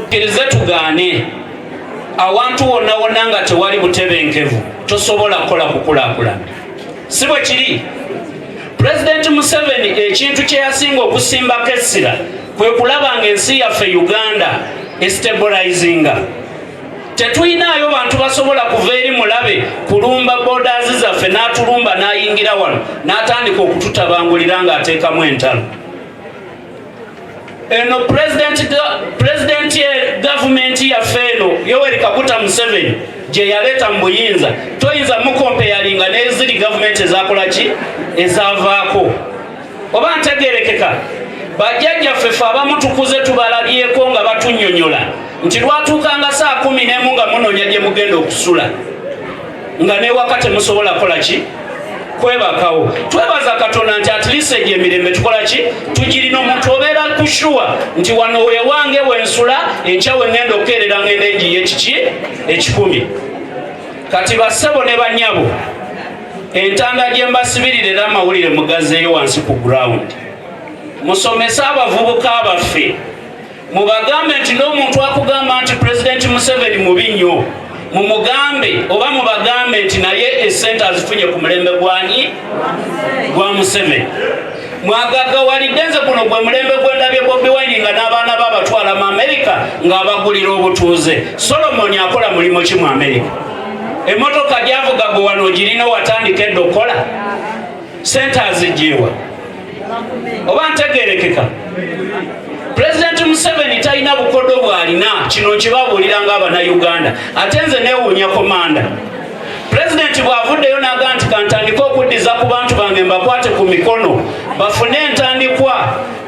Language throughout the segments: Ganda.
Kkirize tugaane, awantu wonna wonna nga tewali butebenkevu tosobola kukola kukulaakulana, si bwe kiri? Pulezidenti Museveni ekintu kye yasinga okusimbako essira kwe kulaba nga ensi yaffe Uganda estabilizinga. Tetuyinaayo bantu basobola kuva eri mulabe kulumba borders zaffe, n'atulumba n'ayingira wano n'atandika okututabangulira ng'ateekamu entalo. Eno pulezidenti, gavumenti yaffe eno, Yoweri Kaguta Museveni gye yaleeta mu buyinza, toyinza mucomparinga n'eziri gavumenti ezakola ki, ezavaako. Oba ntegerekeka? Bajjajjaffe fe abamu tukuze tubalabyeko nga batunnyonnyola nti lwatuukanga saa 11 nga munoonya gye mugenda okusula, nga newaka temusobola kola ki, kwebakawo. Twebaza Katonda nti at least egyo emirembe tukola ki, tugirina. Omuntu obeera ku sure nti wano wewange wensula, enkya wengenda okukeerera ngenda enjiye kiki, 100. Kati bassebo ne banyabo, entanda gye mbasibirira era amawulire mugazeeyo wansi ku ground, musomese abavubuka baffe, mubagambe nti n'omuntu akugamba nti Pulezidenti Museveni mubi nnyo, mumugambe oba mubagambe nti naye esente azifunye ku mulembe gwani? Gwa Museveni. Mwagaggawalidde. Nze guno gwe mulembe gwendabye Bobi Wine nga n'abaana be abatwala mu Amerika ng'abagulira obutuuze. Solomoni akola mulimu ki mu Amerika? Emotoka gyavuga gwe wano ogirina, watandika edda okukola, sente azigiiwa. Oba ntegerekeka? Pulezidenti Museveni talina bukodo bw'alina. Kino nkibabuulira ng'Abannayuganda. Ate nze neewuunya commander, pulezidenti bw'avuddeyo n'agaa nti kantandike okuddiza ku bantu bange, mbakwate ku mikono bafune entandikwa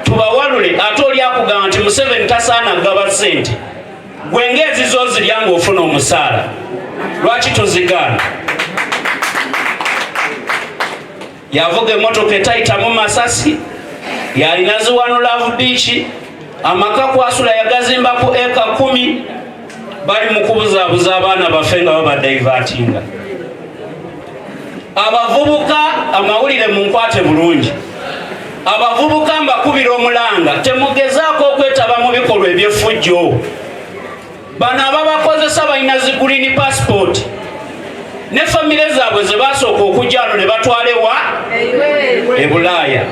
tubawalule, ate oli akugamba nti Museveni tasaana gaba ssente. Gwe ng'ezizo zirya ng'ofuna omusaala, lwaki tozigaana? Yavuga emotoka etayitamu masasi, yalina zi One Love Beach, amaka kwasula yagazimba ku eka 10. Bali mu kubuzaabuza abaana baffe nga babadivertinga. Abavubuka, amawulire munkwate bulungi. Abavubuka mbakubira omulanga, temugezaako okwetaba mu bikolwa ebyefujjo. Bano ababakozesa balina zi green passport ne famire zaabwe ze basooka okujja ano ne batwala ewa e Bulaaya.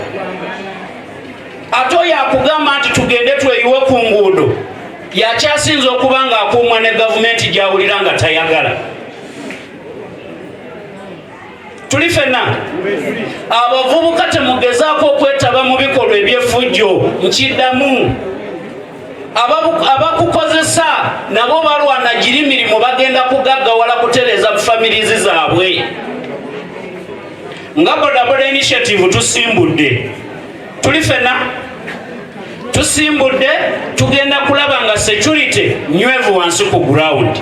Ate oyo akugamba nti tugende tweyiwe ku nguudo yakyasinza okuba nga akuumwa ne gavumenti gyawulira nga tayagala. Tuli fenna. Abavubuka, temugezaako okwetaba mu bikolwa ebyefujjo. Nkiddamu, abakukozesa nabo balwana giri mirimu, bagenda kugaggawala kutereeza families zaabwe. Nga Bodaboda Initiative tusimbudde, tuli fenna, tusimbudde, tugenda kulaba nga security nywevu wansi ku ground.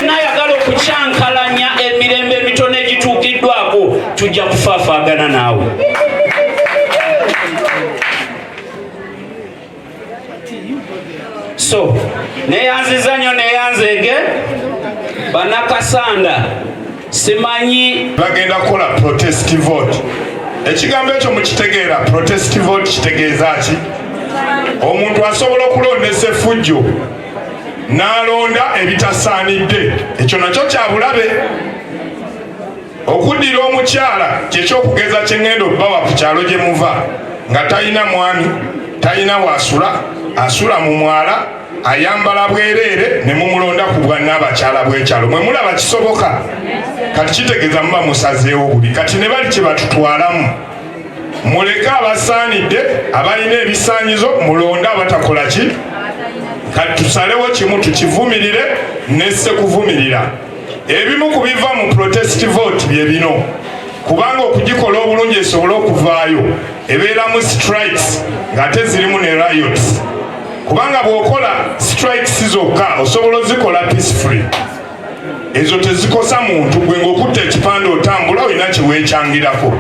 Nayagala okukyankalanya emirembe emitono egituukiddwako, tujja kufaafaagana naawe. So neyanziza nnyo, neyanzeege Bannakasanda, simanyi. Bagenda kukola protest vote. Ekigambo ekyo mukitegeera? Protest vote kitegeeza ki? Omuntu asobola okulondesa effujjo n'alonda ebitasaanidde. Ekyo nakyo kyabulabe. Okuddira omukyala kyekyokugeza kyeŋŋenda obbawa ku kyalo gye muva, nga talina mwami, talina wasula, asula mu mwala, ayambala bwereere, ne mumulonda ku bwannaabakyala bw'ekyalo. Mwe mulaba kisoboka? Kati kitegeeza muba musazeewo bubi. Kati ne bali kye batutwalamu, muleke abasaanidde, abalina ebisaanyizo, mulonde abatakola ki. Kati tusalewo kimu, tukivumirire nesse kuvumirira. Ebimu ku biva mu protest vote bye bino, kubanga okugikola obulungi esobole okuvaayo, ebeeramu strikes ng'ate zirimu ne riots, kubanga bw'okola strikes zokka osobola ozikola peacefully, ezo tezikosa muntu, gwe ng'okutta ekipande otambula olina kyeweekyangirako.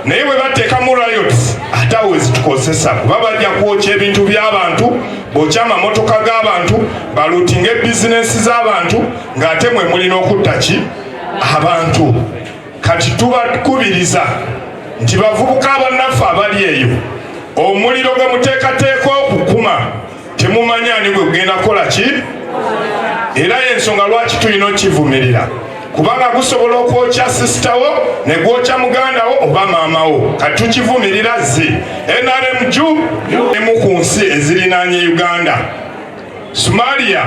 Naye bwe bateekamu riots, ate awo wezitukozesa, kuba bajja kwokya ebintu by'abantu, bookya amamotoka g'abantu, balootinga ebizinensi z'abantu, ng'ate mwe mulina okutta ki, abantu. Kati tubakubiriza nti bavubuka abannaffe abali eyo, omuliro gwe muteekateeka okukuma. Temumanyi ani gwe gugenda kukola ki. Era y'ensonga lwaki tulina okukivumirira, kubanga gusobola okwokya sister wo ne gwokya muganda wo oba maama wo. Kati tukivumirira zi NRM ju emu ku nsi ezirinaanye Uganda. Somalia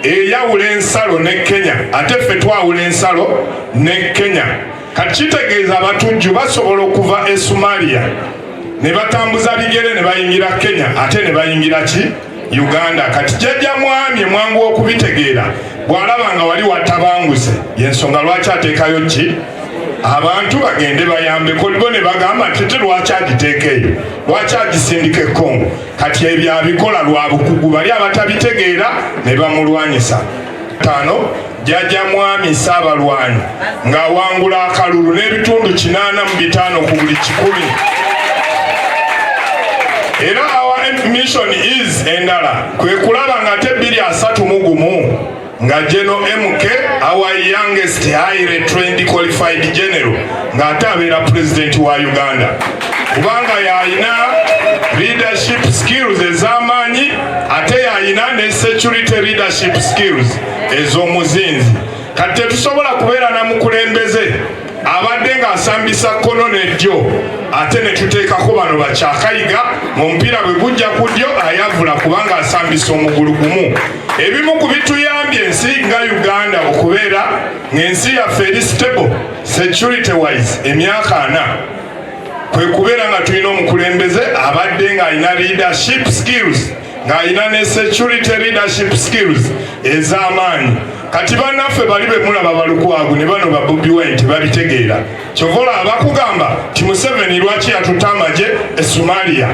eyawula ensalo ne Kenya, ate ffe twawula ensalo ne Kenya. Kati kitegeeza abatujju basobola okuva e Somalia ne batambuza bigere ne bayingira Kenya, ate ne bayingira ki? Uganda. Kati jjajja mwami mwangu okubitegeera bw'alaba nga wali watabanguse, yensonga lwaki ateekayo ki abantu bagende bayambeko bo ne bagamba nti te lwaki agiteeka eyo, lwaki agisindika e Congo? Kati ebyo abikola lwa bukugu, bali abatabitegeera ne bamulwanyisa. Tano jjajja mwami Ssaabalwanyi ng'awangula akalulu n'ebitundu 85 ku buli 100. Era our mission is endala kwe kulaba nga ate 2031 nga General MK, our youngest highly trained qualified general, ng'ate abeera president wa Uganda, kubanga yayina leadership skills ez'amaanyi, ate yayina ne security leadership skills ez'omuzinzi. Kati tetusobola kubeera na mukulembeze abadde ng'asambisa kkono neddyo, ate ne tuteekako bano bakyakayiga mu mupiira bwe gujja ku ddyo ayavula kubanga asambisa omugulu gumu. Ebimu ku bituyambye ensi nga Uganda okubeera ng'ensi yaffe eri stable security wise emyaka 40 kwe kubeera nga tulina omukulembeze abadde ng'alina leadership skills, ng'alina ne security leadership skills ez'amaanyi. Kati bannaffe bali be mulaba balukwagu ne bano ba Bobi Wine tebabitegeera. Kyova olaba bakugamba ti Museveni lwaki yatuta amagye e Somalia.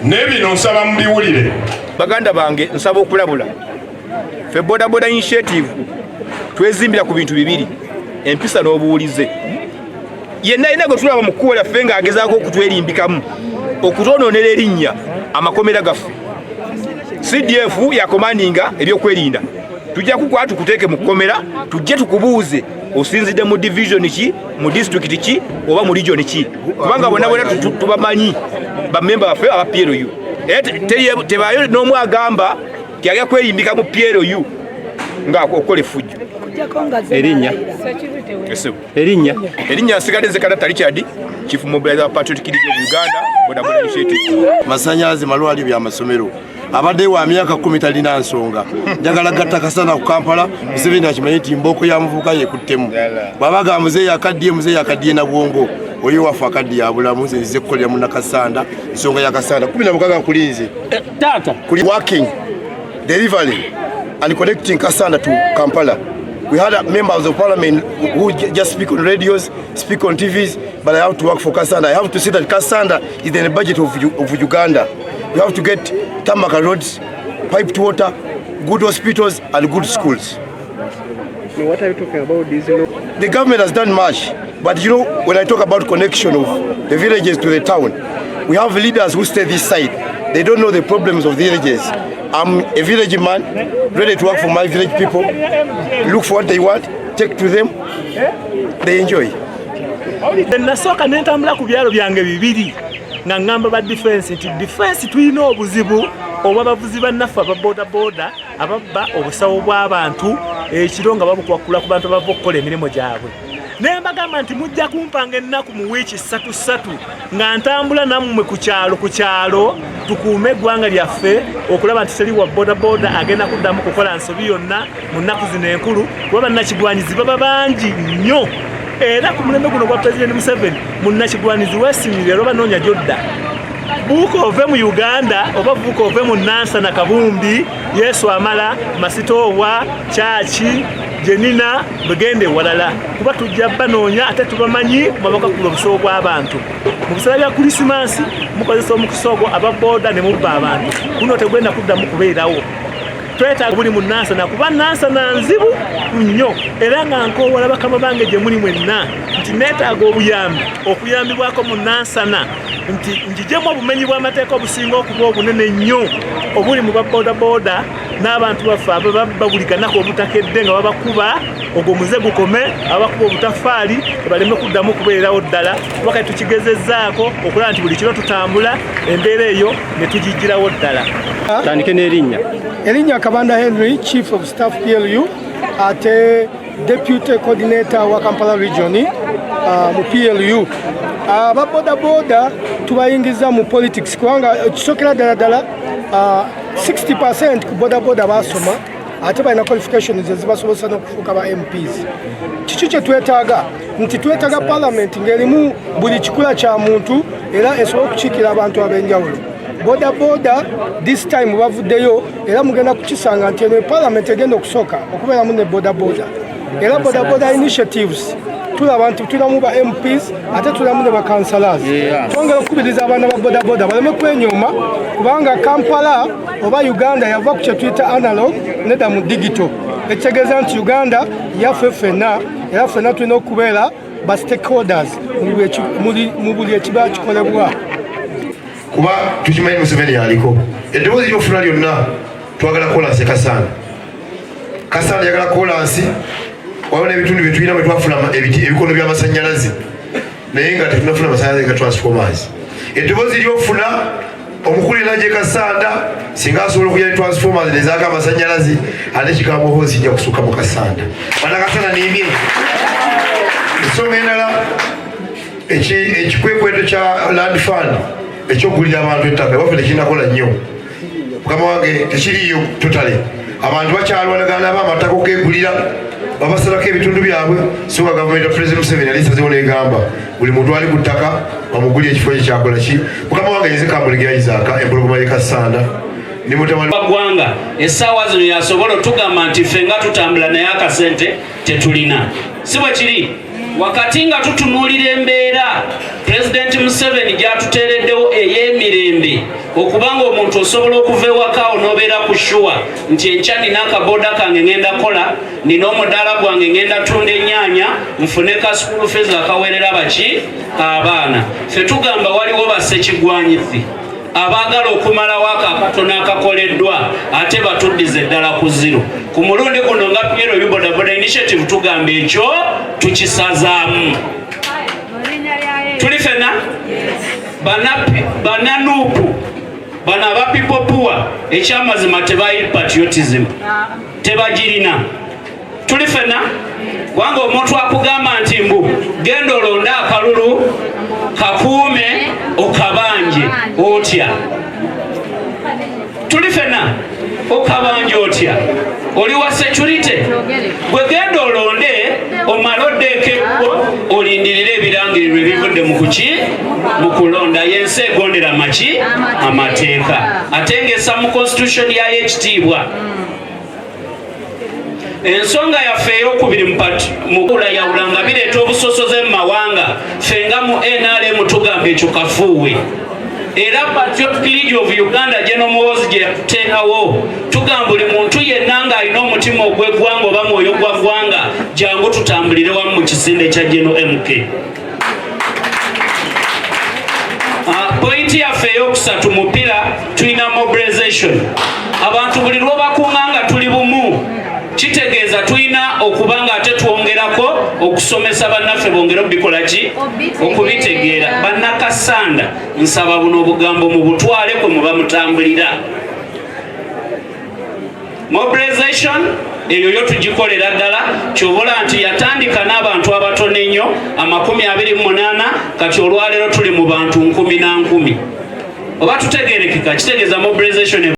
Naye bino nsaba mubiwulire. Baganda bange, nsaba okulabula. Ffe Bodaboda Initiative twezimbira ku bintu bibiri, empisa n'obuwulize. Yenna yenna gwe tulaba mu kkubo lyaffe ng'agezaako okutwerimbikamu, okutwonoonera erinnya, amakomera gaffe, CDF yakomandinga ebyokwerinda, tujja kukwata tukuteeke mu kkomera, tujje tukubuuze osinzidde mu division ki, mu district ki oba mu region ki, kubanga bonna bonna tubamanyi bamemba baffe aba PLU. Era tebaayo n'omu agamba tiyagala kwerimbika mu PLU nga okukola effujjo. Erinnya? Esebo. Erinnya? Erinnya nsigadde nze Kadata Richard, Chief Mobilizer wa Patriotic League of Uganda, Bodaboda Initiative. Masanyalaze, malwaliro, byamasomero. Abadde wa myaka 10 talina nsonga. Njagala gatta Kasana ku Kampala. Museveni akimanyi nti mbooko ya muvubuka yekuttemu. Bw'abaga muzeeyi akaddiye, muzeeyi akaddiye na bwongo. Oli waffe akaddiye abulamu. Nze nzize kukolera Munnakasanda, nsonga ya Kasanda 16 kulinze. Taata. Kuli working, delivering and connecting Kasanda to Kampala. We had members of parliament who just speak on radios, speak on TVs, but I have to work for Kasanda. I have to see that Kasanda is in the budget of Uganda. We have to get tarmac roads, piped water, good hospitals, and good schools. Now, what are you talking about this law? The government has done much, but when I talk about connection of the villages to the town, we have leaders who stay this side. They don't know the problems of the villages. I'm a village man, ready to work for my village people, look for what they want, take to them, they enjoy. Nasooka ne ntambula ku byalo byange bibiri nga ŋŋamba ba defense nti defense tulina obuzibu obw'abavuzi bannaffe aba bodaboda ababba obusawo bw'abantu ekiro nga babukwakula ku bantu abava okukola emirimu gyabwe. Naye mbagamba nti mujja kumpanga ennaku mu wiiki ssatu ssatu nga ntambula nammwe ku kyalo ku kyalo, tukuume eggwanga lyaffe okulaba nti teri wa bodaboda agenda kuddamu kukola nsobi yonna mu nnaku zino enkulu, kuba bannakigwanyizi baba bangi nnyo. Era ku mulembe guno gwa Pulezidenti Museveni, munnakigwanizi weesimire era oba noonya gyodda, buuka ove mu Uganda oba buuka ove mu Nansana, Kabumbi, Yesu Amala, Masitoowa, Kyaki, Jenina, bwegenda ewalala, kuba tujja banoonya ate tubamanyi mwabakakula obusobo bw'abantu mu biseera bya Krisimansi. Mukozesa omukisa ogwo ababooda ne mubba abantu. Guno tegwenda kuddamu kubeerawo. Twetaaga buli mu Nansana, kuba Nansana nzibu nnyo. Era nga nkoowola bakama bange gye muli mwenna nti neetaaga obuyambi, okuyambibwako mu Nansana, nti njijemu obumenyi bw'amateeka obusinga okuba obunene ennyo obuli mu babodaboda. N'abantu baffe ababba buli kanaku obutakedde nga babakuba, ogwo muze gukome. Abakuba obutafaali tebaleme kuddamu kubeererawo ddala, kuba kati tukigezezzaako okulaba nti buli kiro tutambula embeera eyo ne tugigirawo ddala. Tandike n'erinnya. Erinnya Kabanda Henry, Chief of Staff PLU, ate Deputy Coordinator wa Kampala Region mu PLU. Aba bodaboda tubayingiza mu politics kubanga ekisokera ddala ddala 60% ku bodaboda basoma, ate balina qualifications ezibasobozesa n'okufuuka ba MPs. Kiki kye twetaaga? Nti twetaaga parliament ng'erimu buli kikula kya muntu era esobole okukiikira abantu ab'enjawulo. Boda boda this time bavuddeyo, era mugenda kukisanga nti eno parliament egenda okusooka okubeeramu ne boda boda. Era boda boda initiatives tulaba nti tulinamu ba MPs, ate tulinamu ne ba councillors. Twongera okukubiriza abaana ba boda boda baleme kwenyooma, kubanga Kampala oba Uganda yava ku kyetuyita analog nedda mu digital, ekitegeeza nti Uganda yaffe ffenna, era ffenna tulina okubeera ba stakeholders mu buli ekiba kikolebwa. Kuba tukimanyi Museveni yaliko eddoboozi lyofuna lyonna. Twagala kolansi Kasaana, Kasaana yagala kolansi. Waliwo n'ebitundu byetulina bwe twafuna ebikono by'amasanyalaze, naye nga tetunafuna masanyalaze ga transformers. Eddoboozi lyofuna omukulu era gye Kasanda, singa asobola okuya transformers nezaako amasanyalaze, ate kigambo hozi kijja kusukka mu Kasanda. Banakasanda, nimbye? Ensonga endala, ekikwekweto kya land fund ekyokugulira abantu ettaka ewaffe tekinakola nnyo, mukama wange, tekiriyo totally. Abantu bakyalwanagana amataka okegulira, babasalako ebitundu byabwe. So nga gavumenti ya President Museveni yali esazewo negamba buli muntu ali ku ttaka bamugulire ekifo kye kyakola ki. Mukama wange, nze Kamuligira Isaaka, Empologoma ye Kasanda, ndi mutabani Ggwanga essaawa zino yasobola otugamba nti ffe nga tutambula naye akasente tetulina, si bwe kiri? Wakati nga tutunuulira embeera Pulezidenti Museveni gy'atuteereddewo ey'emirembe, okubanga omuntu osobola okuva ewakaawo n'obeera ku sure nti enkya nina akaboda kange ngenda kola, nina omudaala gwange ngenda tunda ennyaanya nfune ka school fees akaweerera baki abaana. Ffe tugamba waliwo bassekigwanyizi abaagala okumalawo ako akatono akakoleddwa, ate batuddize eddala ku zero. Ku mulundi guno nga PLU Bodaboda Initiative tugamba ekyo tukisazaamu. Tuli fenna bananuupu bano aba People Power, ekyamazima tebayi patriotism tebagirina. Tuli fenna, kubanga omuntu akugamba nti mbu genda olonde akalulu kakuume okabanje otya? Tuli fenna, okabanje otya? Oli wa security? Gwe genda olonde, omale oddeeko olindirire ebirangirirwa ebivudde mu kuki mu kulonda. Yensi egondera maki amateeka, ate ng'essa mu constitution yayo ekitiibwa. Ensonga yaffe eyokubiri, mukulayawula nga bireeta obusosoze mu mawanga, ffe nga mu NRM tugamba ekyo kafuuwe. Era Patriotic League of Uganda, General Muhoozi gye yakuteekawo, tugamba buli muntu yenna ng'alina omutima ogw'eggwanga oba mwoyo gwa ggwanga, jangu tutambulire wamu mu kisinde kya General MK. Point yaffe eyokusatu, mupira tulina mobilization. Abantu buli lwobakunga nga tuli bumu, kitegeeza tulina okuba nga ate twongerako okusomesa bannaffe bongere obikola ki okubitegeera. Bannakasanda, nsaba buno obugambo mu butwale kwe muba mutambulira. Mobilization eyo yo tugikolera ddala. Kyobola nti yatandika n'abantu abatono ennyo 28, kati olwaleero tuli mu bantu nkumi na nkumi. Oba tutegerekeka? Kitegeeza mobilization.